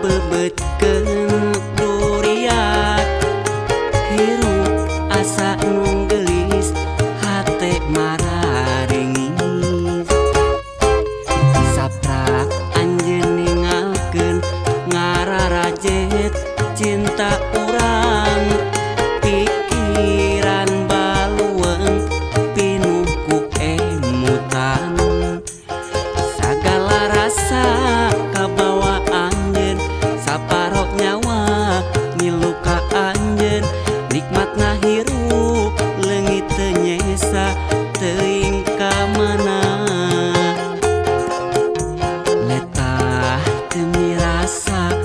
Ngabebetkeun duriat hirup asa nu geulis, hate mararingis. Saprak anjeun ninggalkeun, ngararajet cinta urang. Pikiran baluweung pinuh ku emutan. Sagala rasa kabawa anjeun, saparo nyawa ngilu ka anjeun. Nikmatna hirup leungit teu nyesa, teuing ka mana. Letah teu mirasa.